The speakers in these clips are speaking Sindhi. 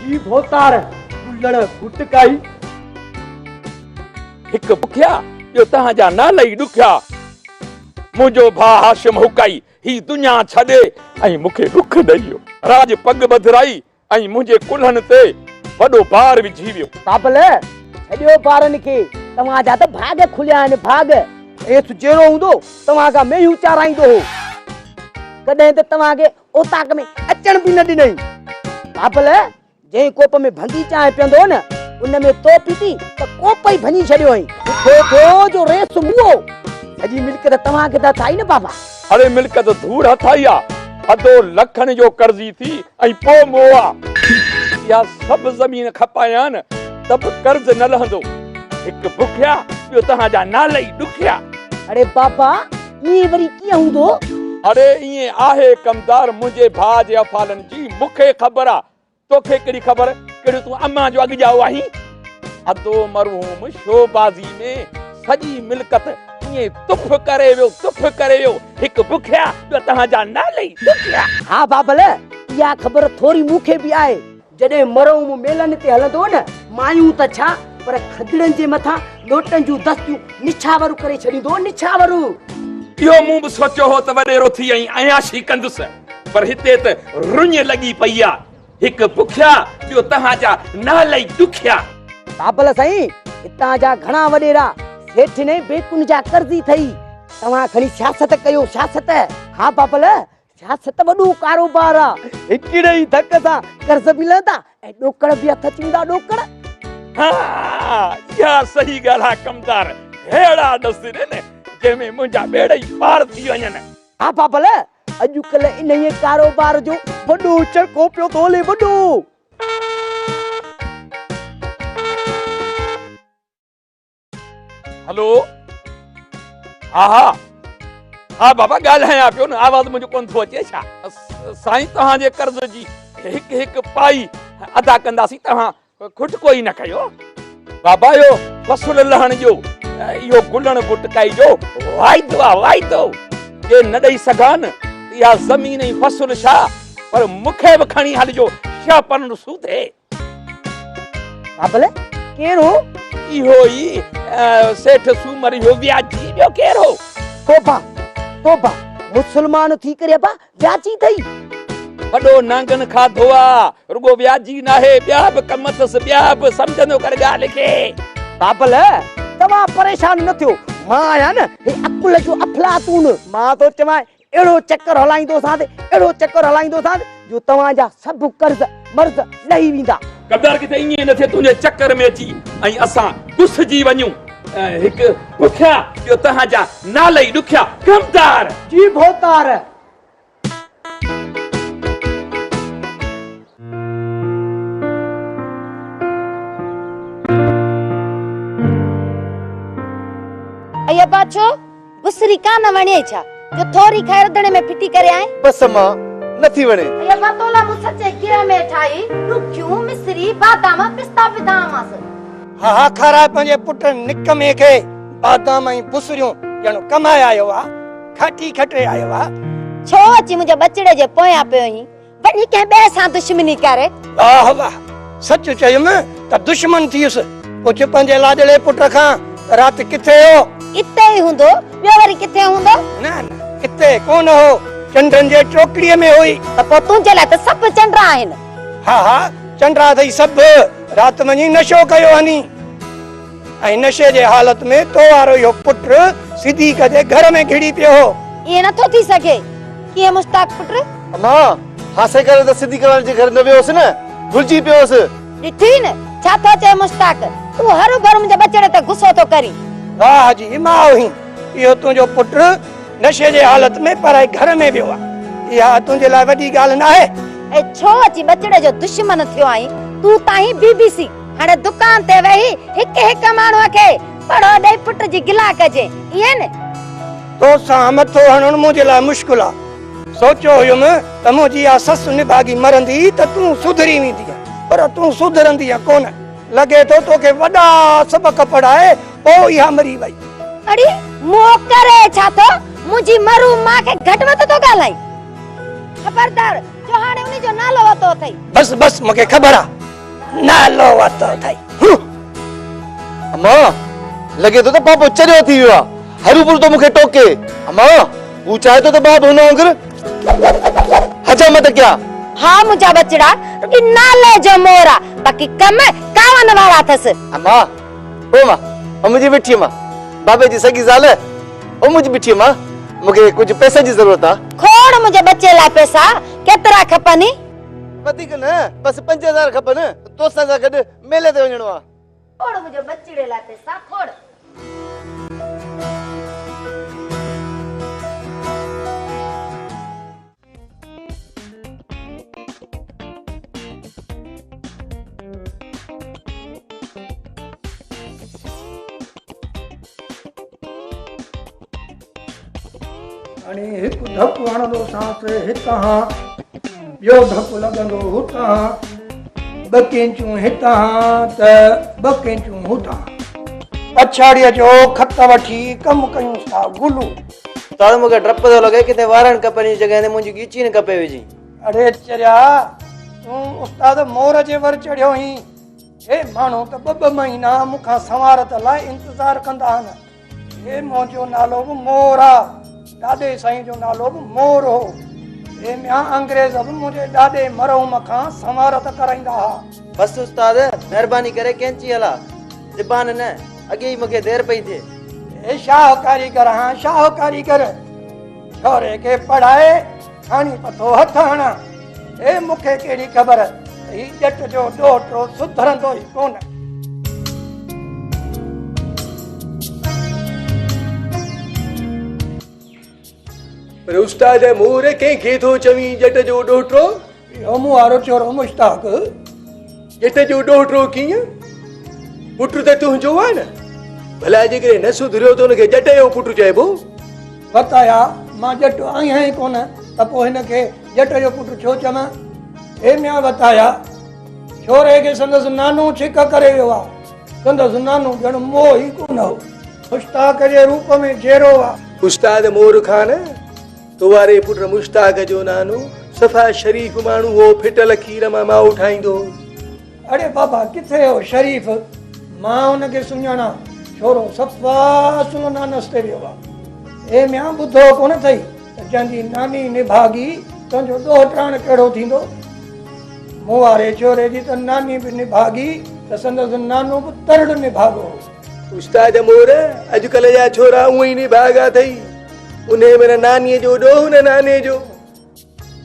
جي ڀوتار، گلڻ گٽڪائي. هڪ بکيا، ٻيو تنهن جا نالا ئي ڏکيا. منهنجو ڀاء هاشم هڪائي هي دنيا ڇڏي ۽ مون کي ڏک ڏئي ويو. راڄ پڳ ٻڌرائي ۽ منهنجي ڪلهن تي وڏو بار وجهي ويو. بابل، ڇڏيو بارن کي، توهان جا ته ڀاڳ کليا آهن ڀاڳ. ريس جهڙو هوندو توهان کان مينهون چارائيندو هو. ڪڏهن ته توهان کي اوطاق ۾ اچڻ به نه ڏنائين. بابل، جنهن ڪوپ ۾ ڀنگي چانهه پيئندو هو نه، ان ۾ تو پيتي ته ڪوپ ئي ڀڃي ڇڏيو هئائين. سٺو ٿيو جو ريس موئو. سڄي ملڪيت توهان کي ته هٿ آئي نه بابا. اڙي ملڪيت ڌوڙ هٿ آئي آ. ادو لکن جو قرضي ٿي ۽ پوء موئو آ. اها سڀ زمين کپايان ته به قرض نه لهندو. هڪ بکيا ٻيو توهان جا نالا ئي ڏکيا. اڙي بابا ائين وري ڪيئن هوندو؟ اڙي ائين آهي ڪمدار منهنجي ڀاء جي افعالن جي مون کي خبر آ. توکي ڪهڙي خبر ڪهڙو تون امان جو اڳ ڄائو آهين. ادو مرحوم شوبازي ۾ سڄي ملڪت ائين تف ڪري ويو تف ڪري ويو هڪ بکيا ٻيو توهان جا نالي ڏکيا. ها بابل اها خبر ٿوري مون کي به آهي جڏهن مرحوم ميلن تي هلندو هو نه مايون ته ڇا پر کدڙن جي مٿان نوٽن جون دستيون نڇاور ڪري ڇڏيندو هو نڇاور. اهو مون به سوچيو هو ته وڏيرو ٿي ۽ عياشي ڪندس. پر هتي ته رڃ لڳي پئي آ. هڪ بکيا ٻيو توهان جا نالئي ڏکيا. بابل سائين هتان جا گهڻا وڏيرا سيٺين ۽ بينڪن جا قرضي ٿئي. توهان کڻي سياست ڪيو سياست. ها بابل سياست وڏو ڪاروبار آ. هڪڙي ئي ڌڪ سان قرض به لهندا ۽ ڏوڪڙ به هٿ اچي ويندا ڏوڪڙ. ها اها صحيح ڳالهه آ ڪمدار. ههڙا ڏس ڏي نه جنهن ۾ منهنجا ٻيڙئي پار ٿي وڃن. ها بابل اڄڪلهه انهيء ڪاروبار جو وڏو چرخو پيو ٿو هلي وڏو. هلو ها ها ها بابا ڳالهايان پيو نه آواز منهنجو ڪونه ٿو اچي ڇا سائين توهان جي قرض جي هڪ هڪ پائي ادا ڪنداسين توهان کٽڪو ئي نه ڪيو. بابا اهو فصل لهڻ جو اهو گلڻ گٽڪائي جو واعدو آ واعدو جي نه ڏئي سگهان ته اها زمين ۽ فصل ڇا پر مون کي به کڻي هلجو شهپرن سوڌي. بابل ڪير هو؟ اهو ئي سيٺ سومر اهو وياجي ٻيو ڪير هو؟ توبه توبه مسلمان ٿي ڪري ابا وياجي اٿئي. وڏو نانگن کاڌو آ، رڳو وياجي ناهي، ٻيا به ڪم اٿس، ٻيا به، سمجهندو ڪر ڳالهه کي. بابل، توهان پريشان نه ٿيو، مان آهيان نه هي عقل جو افلاطون، مان ٿو چوان اهڙو چڪر هلائيندوسانس، اهڙو چڪر هلائيندوسانس جو توهان جا سڀ قرض مرض لهي ويندا. قدر ڪٿي ائين نه ٿئي تنهنجي چڪر ۾ اچي ۽ اسان گسجي وڃون. هڪ بکيا ٻيو توهان جا نالا ئي ڏکيا. ڪمدار! جي ڀوتار! اي ابا ڇو؟ بسري ڪانه وڻيئي ڇا جو ٿوري کائي رڌڻي ۾ ڦٽي ڪري آئين؟ بس امان، نه ٿي وڻي. اي ابا تو لاء مون سچي گيهه ۾ ٺاهي ڏکيون، مصري، بادام، پستا وڌا هئامانس. ها ها کاراء پنهنجي پٽ نڪمي کي بادام ۽ بسريون ڄڻ ڪمائي آيو آ، کاٽي کٽي آيو آ. ڇو اچي منهنجي ٻچڙي جي پويان پيو آهين؟ وڃي ڪنهن ٻئي سان دشمني ڪر. واهه واهه سچ چيم ته دشمن ٿيس. پڇ پنهنجي لاڏلي پٽ کان ته رات ڪٿي هو؟ اتي ئي هوندو، ٻيو وري ڪٿي هوندو؟ نه نه اتي ڪونه هو، چنڊن جي چوڪڙيء ۾ هئي. ته پوء تنهنجي لاء ته سڀ چنڊ آهن. ها ها چنڊا اٿئي سڀ، رات وڃي نشو ڪيو هني. ۽ نشي جي حالت ۾ تو وارو اهو پٽ صديق جي گهر ۾ گهڙي پيو هو. ائين نه ٿو ٿي سگهي. ڪيئن مشتاق پٽ؟ امان، هاسي ڪري ته صديق وارن جي گهر نه ويو هوس نه، ڀلجي پيو هوس. ڏٺئي نه ڇا ٿو چئي مشتاق، تون هروڀرو منهنجي ٻچڙي تي غصو ٿو ڪرين. واهه جي ماء هين، اهو تنهنجو پٽ نشي جي حالت ۾ پرائي گهر ۾ ويو آهي، اها تنهنجي لاء وڏي ڳالهه ناهي؟ اي ڇو اچي ٻچڙي جو دشمن ٿيو آهين، تون ته آهين بي بي سي. هاڻي دڪان تي ويهي هڪ هڪ ماڻهوء کي پڙهو ڏئي پٽ جي گلا ڪجي، ائين نه؟ تو سان مٿو هڻڻ منهنجي لاء مشڪل آ. سوچيو هيم ته منهنجي اها سس نڀاڳي مرندي ته تون سڌري ويندينء، پر تون سڌرندينء ڪونه. لڳي ٿو توکي وڏا سبق پڙهائي پوء اها مري وئي. اڙي منهن ڪري ڇا ٿو، منهنجي مرحوم ماء کي گهٽ وڌ ٿو ڳالهائين. خبردار جو هاڻي انهي جو نالو ورتو اٿئي. بس بس مون کي خبر آ. نالو ورتو اٿئي. هون. اما، لڳي ٿو ته بابو چريو ٿي ويو آ. هروڀرو ٿو مون کي ٽوڪي. اما، هو چاهي ٿو ته مان به هن وانگر حجامت ڪيان. ها منهنجا ٻچڙا، رڳي نالي جو مور آ، باقي ڪم ڪاون وارا اٿس. اما، او اما، او منهنجي مٺي اما، بابي جي سڳي زال، او منهنجي مٺي اما، مون کي ڪجهه پئسن جي ضرورت آ. کوڙ منهنجي ٻچي لاء پئسا، ڪيترا کپني؟ وڌيڪ نه، بس 5000 کپن، دوستن سان گڏ ميلي تي وڃڻو آ. کوڙ منهنجي ٻچڙي لاء پئسا، کوڙ. هاڻي هڪ ڌڪ هڻندوسانس هتان، ٻيو ڌڪ لڳندو هتان، ٻه ڪينچون هتان ته ٻه ڪينچون هتان. پڇاڙيء جو خط وٺي ڪم ڪيونس ٿا گلو. استاد مون کي ڊپ ٿو لڳي ڪٿي وارن ڪپڻ جي جڳهه تي منهنجي ڳچي نه ڪپي وجهين. اڙي چريا تون استاد مور جي ور چڙهيو هين. هي ماڻهو ته ٻه ٻه مهينا مون کان سنوارت لاء انتظار ڪندا آهن. هي منهنجو نالو به مور آ. ڏاڏي سائين جو نالو به مور هو. هي ميان انگريز به منهنجي ڏاڏي مرحوم کان سنوارت ڪرائيندا ها. بس استاد مهرباني ڪري ڪينچي هلا زبان نه اڳي ئي مونکي دير پئي ٿئي. هي شاهه ڪاريگر هان شاهه ڪاريگر. ڇوري کي پڙهائي کڻي پٿو هٿ هڻان. هي مون کي ڪهڙي خبر ته هي ڄٽ جو ڏوهٽو سڌرندو ئي ڪونه. پر استاد مور ڪنهن کي ٿو چوين ڄٽ جو ڏوهٽو؟ اهو مون وارو ڇورو مشتاق. ڄٽ جو ڏوهٽو ڪيئن؟ پٽ ته تنهنجو آهي نه. ڀلا جيڪڏهن نه سڌريو ته ان کي ڄٽ جو پٽ چئبو؟ وتايا، مان ڄٽ آهيان ئي ڪونه ته پوء هن کي ڄٽ جو پٽ ڇو چوان؟ اي ميان وتايا، ڇوري کي سندس نانو ڇڪ ڪري ويو آ. سندس نانو ڄڻ موهه ئي ڪونه هو. مشتاق جي روپ ۾ جيرو آ. استاد مور خان، تو واري پٽ مشتاق جو نانو صفا شريف ماڻهو هو، ڦٽل کير مان مائو ٺاهيندو هو. اڙي بابا ڪٿي هو شريف، مان ان کي سڃاڻان، ڇورو صفا اصل نانس تي ويو آ. اي ميان ٻڌو ڪونه اٿئي ته جنهن جي ناني نڀاڳي تنهن جو ڏوهه ٽاڻ ڪهڙو ٿيندو؟ مون واري ڇوري جي ته ناني به نڀاڳي ته سندس نانو به ترڙ نڀاڳو هو. استاد مور، اڄڪلهه جا ڇورا اونئن ئي نڀاڳا اٿئي. انهيء ۾ نه نانيء جو ڏوهه نه ناني جو.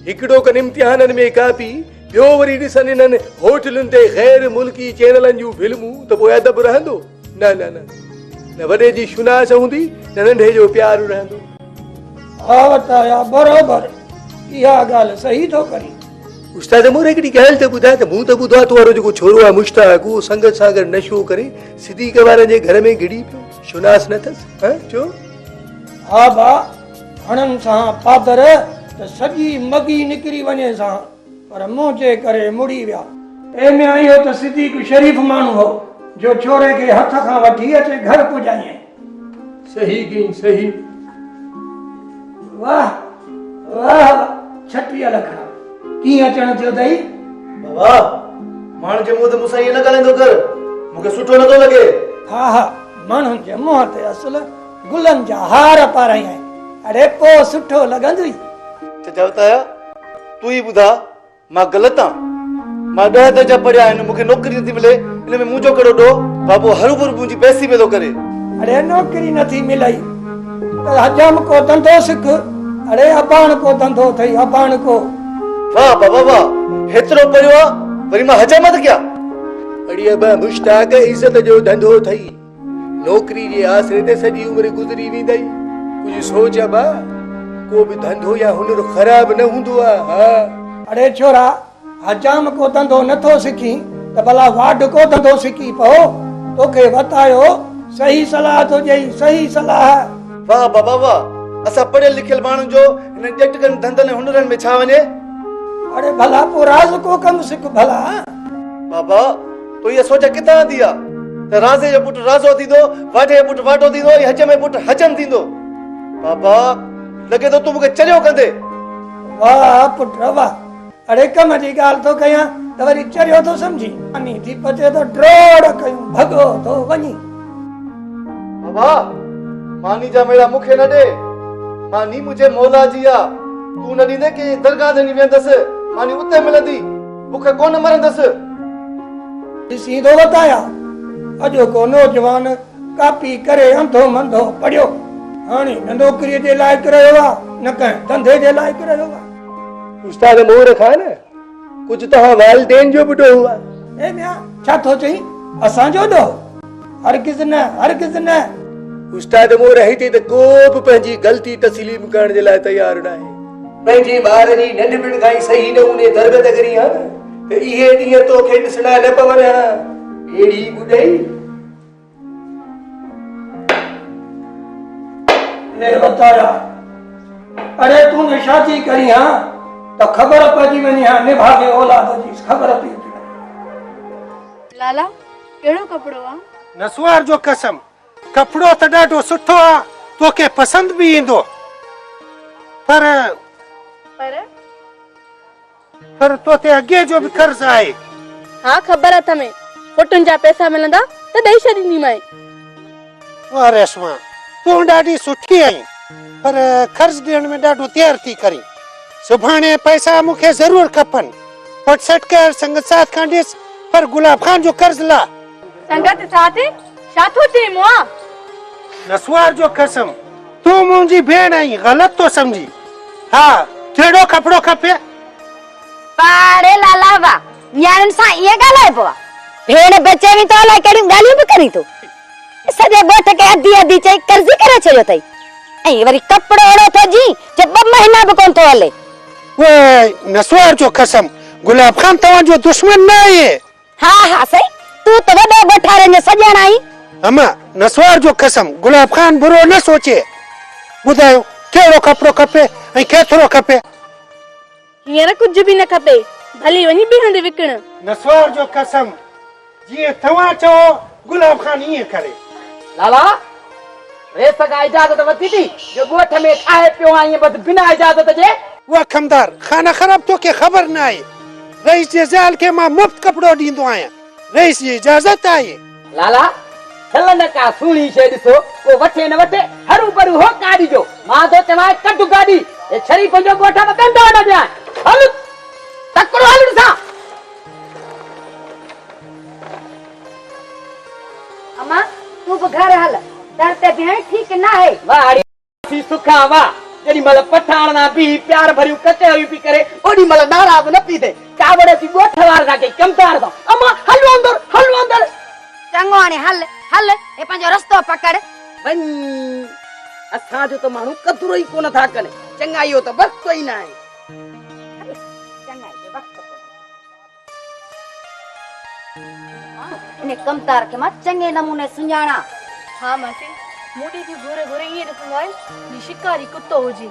هڪڙو ڪن امتحانن ۾ ڪاپي، ٻيو وري ڏسن انهن هوٽلن تي غير ملڪي چينلن جون فلمون ته پوء ادب رهندو؟ نه نه نه نه وڏي جي شناس هوندي نه ننڍي جو پيار رهندو. ها وتايا برابر اها ڳالهه صحيح ٿو ڪرين. استاد مون هڪڙي ڳالهه ته ٻڌاء ته مون ته ٻڌو آهي تو وارو جيڪو ڇورو آهي مشتاق اهو سنگت سان گڏ نشو ڪري صديق وارن جي گهر ۾ گهڙي پيو شناس نه اٿس ها ڇو؟ ها ڀا هڻن سان پادر ته سڄي مڳي نڪري وڃي سان پر منهنجي ڪري مڙي ويا. اي ميان اهو ته صديق شريف ماڻهو هو جو ڇوري کي هٿ کان وٺي اچي گهر پڄايائين. صحيح ڪيئي صحيح. واه واه واه 36 لکڙا ڪيئن اچڻ ٿيو اٿئي. بابا ماڻهن جي منهن تي مون سان ائين نه ڳالهائيندو ڪر مون کي سٺو نٿو لڳي. ها ها ماڻهن جي منهن تي اصل گلن جا هار پارايائين اڙي پوء سٺو لڳندوئي. چچا وتايا تون ئي ٻڌاء مان غلط آن؟ مان ڏهه درجا پڙهيا آهن، مون کي نوڪري نٿي ملي، ان ۾ منهنجو ڪهڙو ڏوهه؟ بابو هروڀرو منهنجي بيعزتي پيو ٿو ڪري. اڙي نوڪري نٿي ملئي ته حجام ڪو ڌنڌو سک، اڙي اباڻ ڪو ڌنڌو اٿئي اباڻ ڪو. واهه بابا واهه، هيترو پڙهيو آن وري مان حجامت ڪيان؟ اڙي ابا مشتاق عزت جو ڌنڌو اٿئي. نوڪري جي آسري تي سڄي عمر گذري ويندئي. ڪجهه سوچ ابا، ڪو به ڌنڌو يا هنر خراب نه هوندو آ. ها. اڙي ڇورا، حجام ڪو ڌنڌو نه ٿو سکين ته ڀلا واڍ ڪو ڌنڌو سکي پئو. توکي وتايو صحيح صلاح ٿو ڏئي، صحيح صلاح. واهه بابا واهه، اسان پڙهيل لکيل ماڻهن جو هنن ڄٽڪن ڌنڌن ۽ هنرن ۾ ڇا وڃي؟ اڙي ڀلا پوء راز ڪو ڪم سک ڀلا. بابا، تو اها سوچ ڪٿان آندي آ ته رازي جو پٽ رازو ٿيندو، واڍي جو پٽ واڍو ٿيندو ۽ حجم جو پٽ حجم ٿيندو. بابا، لڳي ٿو تون مون کي چريو ڪندين. واهه پٽ واهه، اڙي ڪم جي ڳالهه ٿو ڪيان، ته وري چريو ٿو سمجهين. ماني ٿي پچي ته ڊوڙ ڪيون ڀڳو ٿو وڃين. بابا ماني جا ميڙا مون کي نه ڏي. ماني منهنجي مولا جي آ. تون نه ڏيندين ڪنهن درگاهه تي وڃي ويهندس. ماني اتي ملندي. بک ڪونه مرندس. ڏسين ٿو وتايا، اڄوڪو نوجوان ڪاپي ڪري انڌو منڌو پڙهيو. هاڻي نه نوڪريء جي لائق رهيو آ، نه ڪنهن ڌنڌي جي لائق رهيو آ. استاد مور خان، ڪجهه توهان والدين جو به ڏوهه آ. اي ميان، ڇا ٿو چئين؟ اسان جو ڏوهه؟ هرگز نه، هرگز نه. استاد مور هتي ته ڪو به پنهنجي غلطي تسليم ڪرڻ جي لاء تيار ناهي. پنهنجي ٻار جي ننڍپڻ کان ئي صحيح نموني تربيت ڪرين ها نه ته اهي ڏينهن توکي ڏسڻا نه پون ها. ٻيڙي ٻڏئي. لي وتايا، اڙي تون نه شادي ڪرين ها ته خبر پئجي وڃي ها نڀاڳي اولاد جي خبر پئي. لالا ڪهڙو ڪپڙو آ؟ نسوار جو قسم ڪپڙو ته ڏاڍو سٺو آ توکي پسند به ايندو پر. پر؟ پر توتي اڳي جو به قرض آهي. ها خبر اٿم فوٽن جا پئسا ملندا ته ڏئي ڇڏينديمانء. واه ريشما تون ڏاڍي سٺي آهين پر قرض ڏيڻ ۾ ڏاڍو دير ٿي ڪرين. سڀاڻي پئسا مون کي ضرور کپن. پٽ سٽ ڪر سنگت ساٿ کان ڏس پر گلاب خان جو قرض لاهه. سنگت ساٿ؟ ڇا ٿو چئين مئا؟ نسوار جو قسم تون منهنجي ڀيڻ آهين غلط ٿو سمجهين. ها ڪهڙو ڪپڙو کپي؟ واهه ڙي لالا واهه نياڻين سان ائين ڳالهائبو آ. ڀيڻ به چوين ٿو الائي ڪهڙيون ڳالهيون به ڪرين ٿو. سڄي ڳوٺ کي اڌي اڌي چئي قرضي ڪري ڇڏيو اٿئي ۽ وري ڪپڙو اهڙو ٿو ڏين جو ٻه مهينا به ڪونه ٿو هلي. وي نسوار جو قسم گلاب خان توهان جو دشمن نه آهي. ها ها سائين تون ته وڏو ڳوٺارين جو سڄڻ آهين. اما نسوار جو قسم گلاب خان برو نه سوچي. ٻڌايو ڪهڙو ڪپڙو کپي ۽ ڪيترو کپي. هينئر ڪجهه به نه کپي، ڀلي وڃي ٻئي هنڌ وڪڻ. نسوار جو قسم، جيئن توهان چئو گلاب خان ائين ڪري. لالا، رئيس کان اجازت ورتي ٿي جو ڳوٺ ۾ ٺاهي پيو آهين بس بنا اجازت جي؟ واهه ڪمدار، خانه خراب توکي خبر ناهي، رئيس جي زال کي مان مفت ڪپڙو ڏيندو آهيان، رئيس جي اجازت آهي. لالا، ڇل نه ڪا سهڻي شيء ڏسو، ڪو وٺي نه وٺي، هرو ڀرو هوڪا ڏجو. مان ٿو چوانء ڪڍ گاڏي، هي شريفن جو ڳوٺ آ ته ڏنڊو نه ڏيانء. هل، تڪڙو هل ڏسان. امان، تون به گهر هل، در تي بيهڻ ٺيڪ ناهي. واهه ڙي سي سکان واهه، جيڏي مهل پٺاڻ سان بيهي پيار ڀريون ڪچهريون پئي ڪري، اوڏي مهل ناراض نه پئي ٿئي. ڪاوڙ اچي ڳوٺ وارن سان ڪئي ڪمدار سان، امان هلو اندر، هلو اندر. چڱو هاڻي هل، هل، هي پنهنجو رستو پڪڙ. وڃ، اسان جو ته ماڻهو قدر ئي ڪونه ٿا ڪن، چڱائي جو ته وقت ئي ناهي. هل، چڱائي جو وقت ڪونهي. ان ڪمدار کي مان چڱي نموني سڃاڻان. ها ماسي، مون ڏي به گهوري گهوري ائين ڏسندو آهي جيئن شڪاري ڪتو هجي.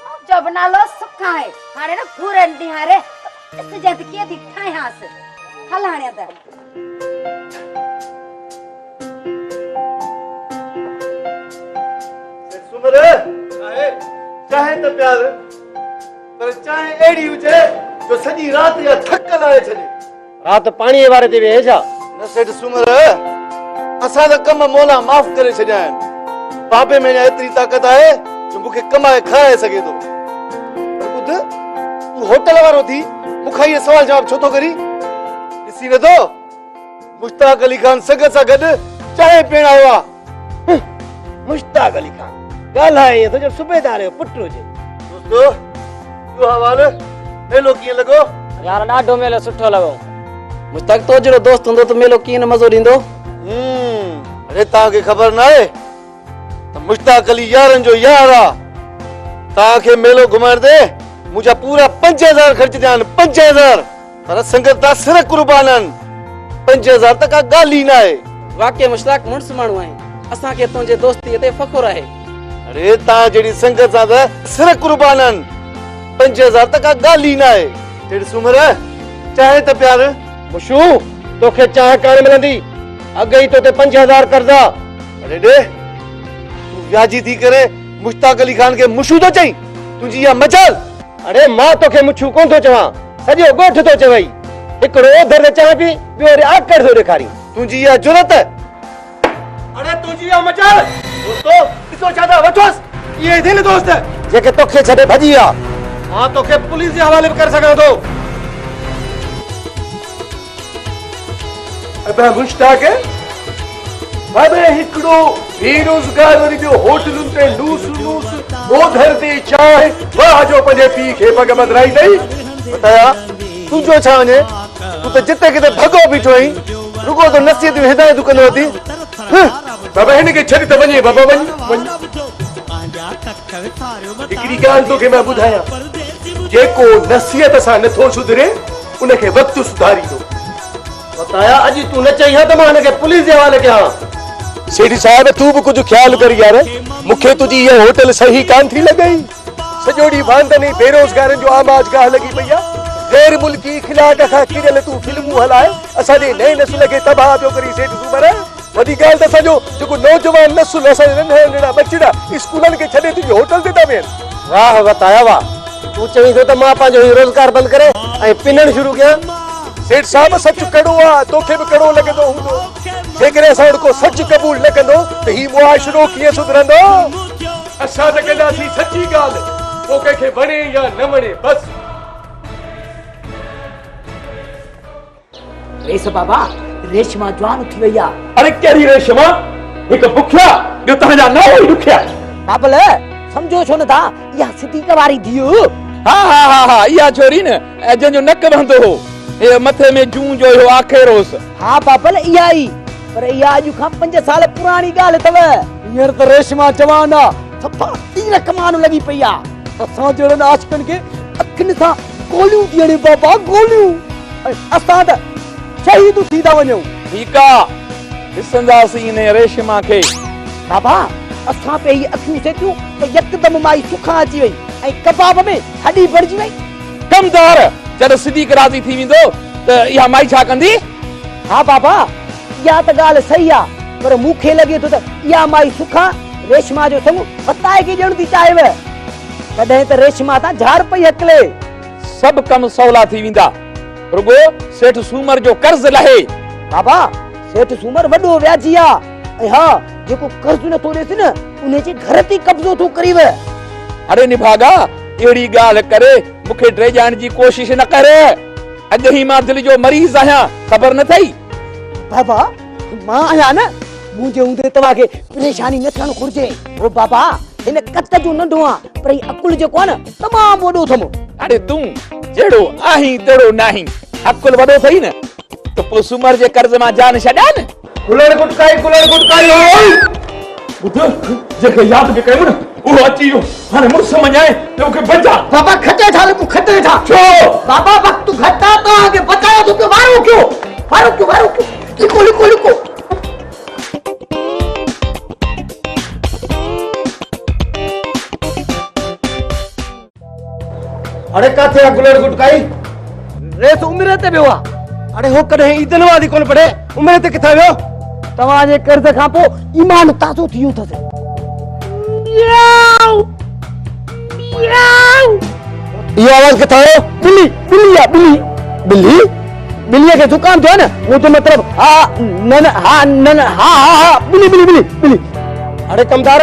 منهنجو به نالو سک آهي. هاڻي نه گهوري نهاري ته ڏسجانء ته ڪيئن ٿي ٺاهيانس. هل هاڻي اندر. سيٺ سومر، چانهه ته پيار. پر چانهه اهڙي هجي جو سڄي رات جا ٿڪ لاهي ڇڏي. رات پاڻيء واري تي ويهين ڇا؟ نه سيٺ سومر، اسان ته ڪم مولا معاف ڪري ڇڏيا آهن. بابي ۾ اڃا ايتري طاقت آهي جو مون کي ڪمائي کارائي سگهي ٿو. پر ٻڌ، تون هوٽل وارو ٿي مون کان اهي سوال جواب ڇو ٿو ڪرين؟ ڏسين نٿو مشتاق علي خان سنگت سان گڏ چانهه پيئڻ آيو آ. مشتاق علي خان ڳالهائي ائين ٿو ڄڻ صوبيدار جو پٽ هجي. دوستو اهو حوال ميلو ڪيئن لڳو؟ يار ڏاڍو ميلو سٺو لڳو. مشتاق تو جهڙو دوست هوندو ته ميلو ڪيئن نه مزو ڏيندو. اڙي توهان کي خبر ناهي ته مشتاق علي يارن جو يار آ. توهان کي ميلو گهمائڻ تي منهنجا پورا 5000 خرچ ٿيا آهن 5000. پر سنگت تان سر قربان آهن. 5000 ته ڪا ڳالهه ئي ناهي. واقعي مشتاق مڙس ماڻهو آهين. اسان کي تنهنجي دوستيء تي فخر آهي. اڙي توهان جهڙي سنگت سان ته سر قربان آهن. 5000 ته ڪا ڳالهه ئي ناهي. ٽيڙ سومر، چانهه ته پيار. مشو، توکي چانهه ڪانه ملندي. اڳ ئي توتي 5000 قرض آ. اڙي ڏي، تون وياجي ٿي ڪري مشتاق علي خان کي مشو ٿو چئين؟ تنهنجي اها مجال! اڙي مان توکي مڇو ڪونه ٿو چوان، سڄو ڳوٺ ٿو چوئي. هڪڙو اوڌر تي چانهه پي، ٻيو وري آڪڙ ٿو ڏيکارين. تنهنجي اها جرئت! اڙي تنهنجي اها مجال! دوستو، ڏسو ڇا ٿا وٺوس! اهي ئي ٿي نه دوست! جيڪي توکي ڇڏي ڀڄي ويا. مان توکي پوليس جي حوالي به ڪري سگهان ٿو. ابا مشتاق، بابا هڪڙو بيروزگار وري ٻيو هوٽلن تي لوس لوس اوڌر تي چانهه، واهه جو پنهنجي پيء کي پڳ ٻڌرائي اٿئي. وتايا، تنهنجو ڇا وڃي؟ تون ته جتي ڪٿي ڀڳو بيٺو آهين، رڳو تو نصيحتون هدايتون ڪندو وتين. هه! بابا هن کي ڇڏ ته وڃي بابا وڃ وڃ. هڪڙي ڳالهه توکي مان ٻڌايان، جيڪو نصيحت سان نٿو سڌري، ان کي وقت سڌاريندو. وتايا، اڄ تون نه چئين ها ته مان هن کي پوليس جي حوالي ڪيان ها. سيٺ صاحب تون به ڪجهه خيال ڪر يار، مون کي تنهنجي اها هوٽل صحيح ڪانه ٿي لڳي. سڄو ڏينهن واندن ۽ بيروزگارن جو آماجگاهه لڳي پئي آهي. غير ملڪي اخلاق کان ڪريل تون فلمون هلائي اسان جي نئين نسل کي تباهه پيو ڪرين سيٺ سومر. وڏي ڳالهه ته اسان جو جيڪو نوجوان نسل اسان جا ننڍڙا ننڍڙا ٻچڙا اسڪولن کي ڇڏي تنهنجي هوٽل تي ٿا ويهن. واهه وتايا واهه! تون چوين ٿو ته مان پنهنجو هي روزگار بند ڪري ۽ پنڻ شروع ڪيان؟ سيٺ صاحب سچ ڪڙو آ، توکي به ڪڙو لڳندو هوندو. جيڪڏهن اسان وٽ ڪو سچ قبول نه ڪندو ته هي معاشرو ڪيئن سڌرندو؟ اسان ته ڪنداسين سچي ڳالهه، پوء ڪنهن کي وڻي يا نه وڻي بس. ريس بابا ريشما جوان ٿي وئي آ. اڙي ڪهڙي ريشما، هڪ بکيا ٻيو توهان جا نانء ئي ڏکيا. بابل سمجهو ڇو نٿا اها صديق واري ڌيء. ها ها ها ها اها ڇوري نه جنهن جو نڪ وهندو هو اهو مٿي ۾ جون جو اهو آکيرو هوس. ها بابل اها ئي پر اها اڄ کان 5 سال پراڻي ڳالهه اٿو. هينئر ته ريشما جوان آ صفا تير ڪمان لڳي پئي آ. اسان جهڙن عاشقن کي اکين سان گوليون ٿي هڻي بابا گوليون ۽ اسان ته شهيد ٿي ٿا وڃون. ٺيڪ آ ڏسنداسين انهي ريشما کي. بابا اسان پي هي اکيون سيتيون ته يڪدم مائي سکان اچي وئي ۽ ڪباب ۾ هڏي بڻجي وئي. ڪمدار جڏهن صديق راضي ٿي ويندو ته اها مائي ڇا ڪندي؟ ها بابا اها ته ڳالهه صحيح آ پر مون کي لڳي ٿو ته اها مائي سکان ريشما جو سڱ وتائي کي ڏيڻ ٿي چاهيو. تڏهن ته ريشما تان جهار پئي هڪلي. سڀ ڪم سولا ٿي ويندا. رڳو سيٺ سومر جو قرض لهي. بابا، سيٺ سومر وڏو وياجي آ ۽ ها جيڪو قرض نه ٿو ڏيس نه انهي جي گهر تي قبضو ٿو ڪريو. اڙي نڀاڳا، اهڙي ڳالهه ڪري مون کي ڊيڄائڻ جي ڪوشش نه ڪر. اڳ ئي مان دل جو مريض آهيان، خبر نه اٿئي؟ بابا، مان آهيان نه، منهنجي هوندي توهان کي پريشاني نه ٿيڻ گهرجي. او بابا، هن قد جو ننڍو آن، پر هي عقل جيڪو آ نه، تمام وڏو اٿم. اڙي تون جهڙو آهين تهڙو ناهين. عقل وڏو اٿئي نه ته پوء سومر جي قرض مان جان ڇڏاء نه. گلڻ گٽڪائي گلڻ گٽڪائي هوئي. ٻڌ، جنهن کي ياد پئي ڪيم نه، اهو اچي ويو. هاڻي مڙس مڃائي ته مون کي بچاء. بابا کٽي ٿا لڳون، کٽي ٿا. ڇو؟ بابا وقت گهٽ آ، توهان کي بچايان ٿو پيو. وارو ڪيو، وارو ڪيو، وارو ڪيو. لڪو، لڪو، لڪو. اڙي ڪاٿي آ گلڙ گٽڪائي؟ ريس عمري تي ويو آ. اڙي هو ڪڏهن عيد نماز ئي ڪونه پڙهي، عمري تي ڪٿان ويو؟ توهان جي قرض کان پوء ايمان تازو ٿي ويو اٿس. ميائو ميائو. اهو آواز ڪٿان آيو؟ ٻلي، ٻلي آ ٻلي. ٻلي؟ ٻليء کي زڪام ٿيو آ نه؟ منهنجو مطلب ها نه نه ها نه نه ها ها ها ٻلي ٻلي ٻلي ٻلي. اڙي ڪمدار!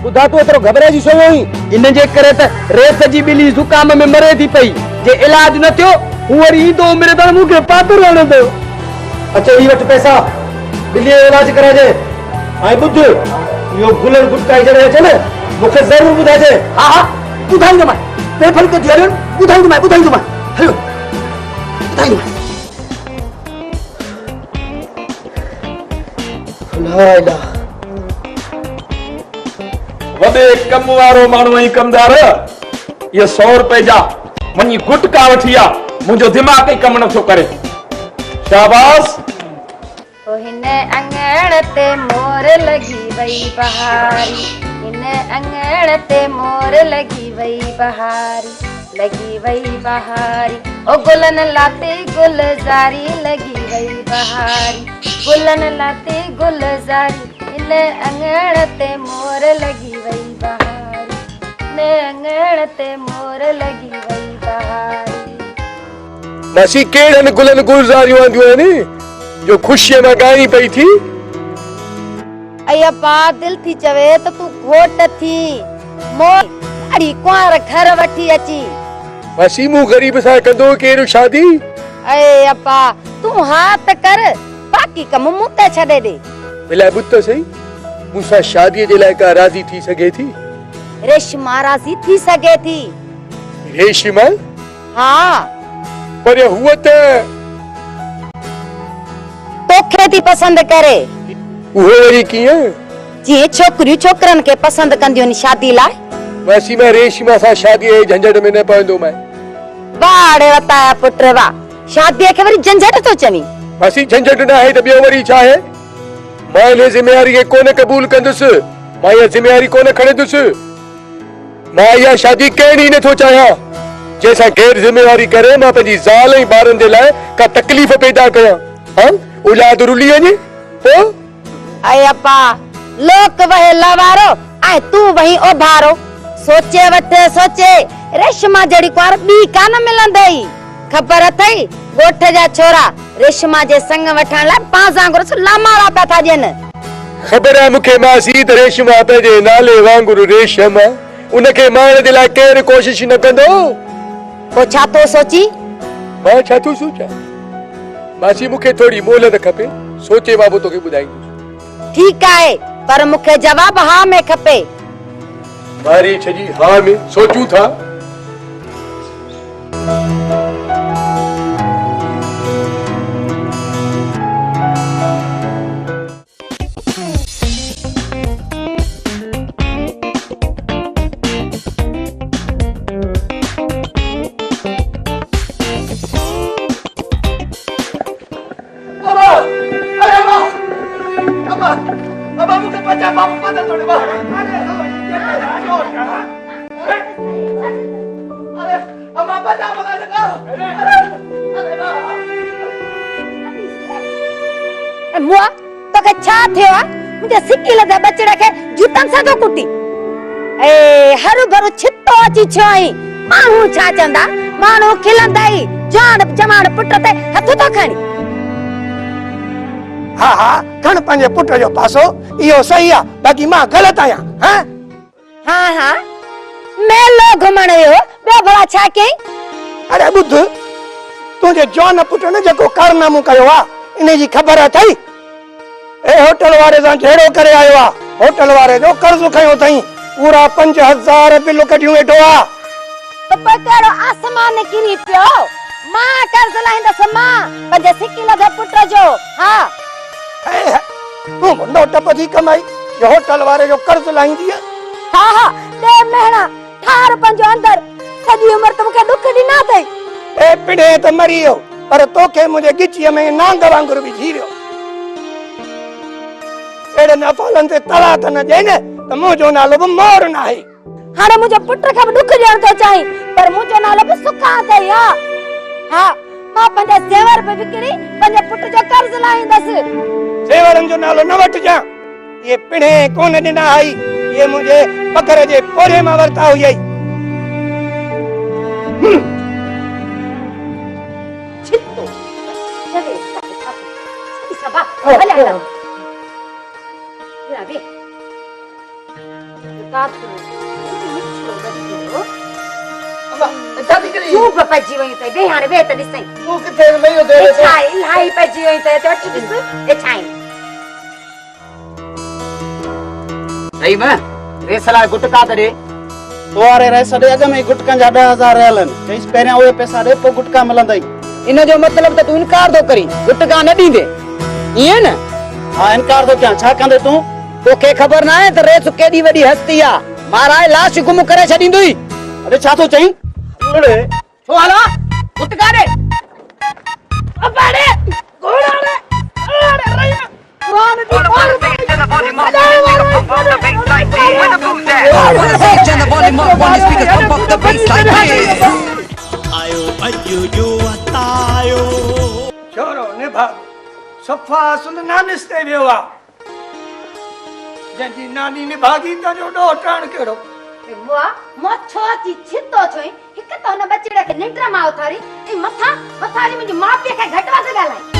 ٻڌاء تون ايترو گهٻرائجي ڇو ويو آهين؟ ان جي ڪري ته ريس جي ٻلي زڪام ۾ مري ٿي پئي. جي علاج نه ٿيو، هو وري ايندو عمري تائين مون کي پاتر هڻندو. اچ هي وٺ پئسا، ٻليء جو علاج ڪرائجانء. ۽ ٻڌ، اهو گلڻ گٽڪائي جڏهن اچي نه، مون کي ضرور ٻڌائجانء. ها ها، ٻڌائيندومانء. بي فڪر ٿي هليو، ٻڌائيندومانء، ٻڌائيندومانء. هليو، ٻڌائيندومانء. لا اله. وڏي ڪم وارو ماڻهو آهين ڪمدار، اهي سئو روپيه جا وڃي گٽڪا وٺي آ، منهنجو دماغ ئي ڪم نٿو ڪري. شاباس. او هن اڱڻ تي مور لڳي وئي بهاري، هن اڱڻ تي مور لڳي وئي بهاري، لڳي وئي بهاري، او گلن لاتي گلزاري، لڳي وئي بهاري، گلن لاتي گلزاري، هن اڱڻ تي مور لڳي وئي بهاري، هن اڱڻ تي مور لڳي وئي بهاري. ماسي ڪهڙن گلن گلزاريون آنديون آهن جو خوشيء مان ڳائين پئي ٿي. اي ابا دل ٿي چوي ته تون گهوٽ ٿين، مون ڏاڙهي ڪنوار گهر وٺي اچين. ماسي مون غريب سان ڪندو ڪير شادي؟ اي ابا تون ها ته ڪر، باقي ڪم مون تي ڇڏي ڏي. ڀلا ٻڌ ته سهي، مون سان شاديء جي لاء ڪا راضي ٿي سگهي ٿي؟ ريشما راضي ٿي سگهي ٿي. ريشما؟ ها. پر هوء ته. توکي ٿي پسند ڪري. اهو وري ڪيئن؟ جيئن ڇوڪريون ڇوڪرن کي پسند ڪنديون آهن شادي لاء. ماسي مان ريشما سان شاديء جي جهنجهٽ ۾ نه پوندومانء. واهه ڙي وتايا پٽ واهه. شاديء کي وري جهنجهٽ ٿو چوين. ماسي جهنجهٽ ناهي ته ٻيو وري ڇا آهي؟ مان انهيء ذميواري کي ڪونه قبول ڪندس. مان اها ذميواري ڪونه کڻندس. مان اها شادي ڪرڻ ئي نٿو چاهيان، جنهن سان غير ذميواري ڪري مان پنهنجي زال ۽ ٻارن جي لاء ڪا تڪليف پيدا ڪيان. ها، اولاد رلي وڃي، پوء؟ اي ابا، لوڪ وهي لهوارو ۽ تون وهين اوڀارو. سوچي وٺ، سوچي، ريشما جهڙي ڪنوار ٻي ڪانه ملندئي. خبر اٿئي، ڳوٺ جا ڇورا ريشما جي سڱ وٺڻ لاء بانزان گرس لامارا پيا ٿا ڏين. خبر آهي مون کي ماسي ته ريشما پنهنجي نالي وانگر ريشم آ، ان کي مارڻ جي لاء ڪير ڪوشش نه ڪندو. پوء ڇا ٿو سوچين؟ مان ڇا ٿو سوچان؟ ماسي مون کي ٿوري مهلت کپي، سوچي مان پوء توکي ٻڌائيندس. ٺيڪ آهي، پر مون کي جواب ها ۾ کپي. ماري ڇڏي ها ۾، سوچون ٿا. اي مئا، توکي ڇا ٿيو آ؟ منهنجي سڪي لڌل ٻچڙي کي جوتن سان ٿو ڪٽين؟ اي هروڀرو ڇتو اچي ڇيو آهين، ماڻهو ڇا چوندا؟ ماڻهو کلندئي، جواڻ جواڻ پٽ تي هٿ ٿو کڻين. ها ها، کڻ پنهنجي پٽ جو پاسو، اهو صحيح آ، باقي مان غلط آهيان، هان؟ ها ها، ميلو گهمڻ ويو هو، ٻيو ڀلا ڇا ڪيائين؟ اڙي ٻڌ، تنهنجي جوان پٽ نه جيڪو ڪارنامو ڪيو آ، انهي جي خبر اٿئي؟ اي هوٽل واري سان جهيڙو ڪري آيو آ، هوٽل واري جو قرض کنيو اٿئين، پورا 5000 بل ڪڍيون ويٺو آ. ته پوء ڪهڙو آسمان ڪري پيو؟ مان قرض لاهيندس مان، پنهنجي سڪي لڌي پٽ جو، ها. هي هي، تون به نوٽ ٻڌي ڪمائي جو هوٽل واري جو قرض لاهيندينء؟ ها ها، ڏي مهڻا، ٺار پنهنجو اندر، سڄي عمر ته مون کي ڏک ڏنا اٿئي. اي پڻهين ته مري ويو، پر توکي منهنجي ڳچيء ۾ نانگ وانگر وجهي ويو. اهڙن افعالن تي طلاق نه ڏين ته منهنجو نالو به مور ناهي. هاڻي منهنجي پٽ کي به ڏک ڏيڻ ٿو چاهين، پر منهنجو نالو به سکان اٿئي. ها ها، مان پنهنجا زيور به وڪڻي پنهنجي پٽ جو قرض لاهيندس. زيورن جو نالو نه وٺجان. اهي پڻهين ڪونه ڏنا هئي، اهي منهنجي پگهر جي پورهيي مان ورتا هئي. ڇتو چوي ته سڀ هليا هليا. چوب پئجي ويون اٿئي ويهه هاڻي ويهه ته ڏسين تون ڪٿي ميو ٿي هي ڇا آهي الاهي پئجي ويون اٿئي هتي وٺ ڏس هي ڇا آهن رحيم ريس لاء گٽڪا ته ڏي. تو واري رئيس ڏي اڳ ۾ ئي گٽڪن جا 10,000 رهيل آهن. چئيس پهريان اهي پئسا ڏي پوء گٽڪا ملندئي. ان جو مطلب ته تون انڪار ٿو ڪرين، گٽڪا نه ڏيندين، ائين نه؟ ها انڪار ٿو ڪيان، ڇا ڪندين تون؟ توکي خبر ناهي ته رئيس ڪيڏي وڏي هستي آ، مارائي لاش گم ڪري ڇڏيندوئي. اڙي ڇا ٿو چئين؟ اڙي ڇو هلان؟ گٽڪا ڏي. ابا ڙي، گهوڙا ڙي، اڙي رحيم، قرآن جي پار ڇورو نڀاڳو صفا اصل نانس تي ويو آ. جنهن جي ناني نڀاڳي تنهن جو ڏوهه ٽاڻ ڪهڙو. مئا مئا ڇو اچي ڇتو ٿيو آهين؟ هڪ ته هن ٻچڙي کي ننڊ مان اٿاري ۽ مٿان مٿان وري منهنجي ماء پيء کي گهٽ وڌ ڳالهائين.